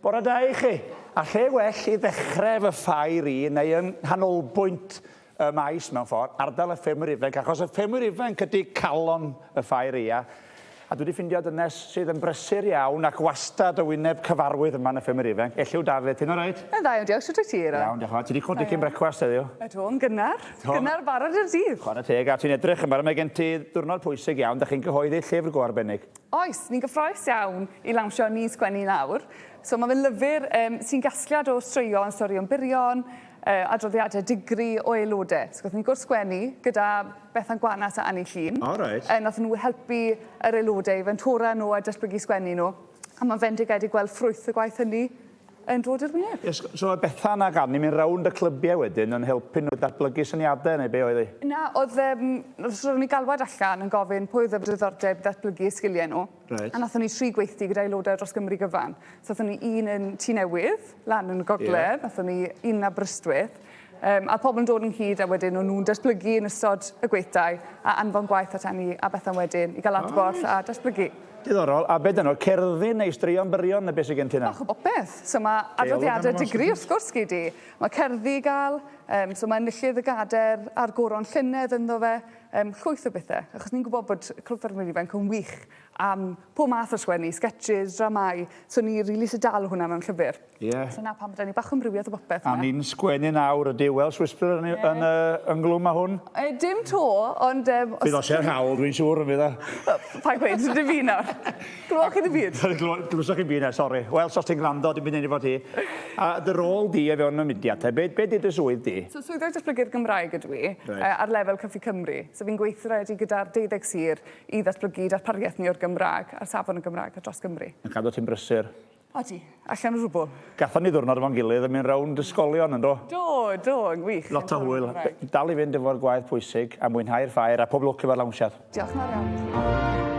Bore da i chi. A lle well i ddechrau fy ffair i neu yng nghanolbwynt y maes mewn ffordd, ardal y ffermwyr ifanc, achos y ffermwyr ifanc ydy calon y ffair ia. A dwi wedi ffindio dynes sydd yn brysur iawn ac wastad y wyneb cyfarwydd yma yn y ffermwyr ifanc. Elliw Dafydd, ti'n oreit? Yn dda iawn, diolch. Shwt wyt ti, Eira? Iawn, diolch yn fawr. Ti wedi codi cyn brecwast heddiw? Ydw, yn gynnar. Gynnar barod i'r dydd. Chwarae teg, a ti'n edrych yn barod, mae gen ti ddiwrnod pwysig iawn, da chi'n cyhoeddi llyfr go arbennig. Oes, ni'n gyffroes iawn i lawnsio Ni'n Sgwennu Nawr. So mae fe'n lyfr um, sy'n gasgliad o straeon, straeon byrion, uh, adroddiadau digri o aelodau. So gathon ni gwrs sgwennu gyda Bethan Gwanas a Annie Llun. O, reit. Nathon nhw helpu yr aelodau i fentora nhw a datblygu sgwennu nhw. A mae'n fendigedig gweld ffrwyth y gwaith hynny yn dod i'r wyneb. Ie, so oedd Bethan ac Annie mynd rownd y clybiau wedyn yn helpu nhw datblygu syniadau neu be oedd hi? Na, oedd, um, roeddwn ni galwad allan yn gofyn pwy oedd efo diddordeb ddatblygu eu sgiliau nhw. Reit. A nathon ni tri gweithdy gyda aelodau dros Gymru gyfan. So nathon ni un yn Tŷ Newydd, lan yn y gogledd, yeah. nathon ni un yn Aberystwyth. Um, a pobl yn dod ynghyd a wedyn o'n nhw'n datblygu yn ystod y gweithdai a anfon gwaith at Annie a Bethan wedyn i gael adborth oh, a datblygu. Diddorol. A be 'dyn nhw? Cerddi neu straeon byrion neu be sy gen ti 'na? Bach o bopeth. So ma' adroddiade digri wrth gwrs gei di. Ma' cerddi i ga'l, yym so ma' enillydd y gader a'r goron llynedd ynddo fe, yym llwyth o bethe. Achos ni'n gwbod bod Clwb Ffermwyr Ifanc yn wych am pob math o sgwennu, sgetshys, dramâu, so ni rili isie dal hwnna mewn llyfyr. Ie. So 'na pam 'da ni bach o amrywiaeth o bopeth 'ma. A ni'n sgwennu nawr, ydy Welsh Whisperer yn yn yy ynghlwm â hwn? Yy dim 'to, ond yym os... Bydd Osian Howell dwi'n siŵr yn fydd o? Paid gweud, dim fi nawr. Glywch chi ddim byd. Glywsoch chi'm byd na, sori. Wel, os ti'n gwrando, dim byd i neud efo ti. A dy rôl di o fewn y mudiad te, be be 'di dy swydd di? So swyddog datblygu'r Gymraeg ydw i. Reit. Ar lefel Cyffi Cymru. So fi'n gweithredu gyda'r deuddeg sir i ddatblygu darpariaeth ni o'r Gymraeg a'r safon y Gymraeg ar dros Gymru. Yn cadw ti'n brysur. Odi, allan o rwbwl. Gathon ni ddiwrnod efo'n gilydd yn mynd rownd ysgolion, yn do? Do, do, yn gwych. Lot o hwyl. Dal i fynd efo'r gwaith pwysig a mwynhau'r ffair a pob lwc efo'r lawnsiad. Diolch yn fawr iawn i chi.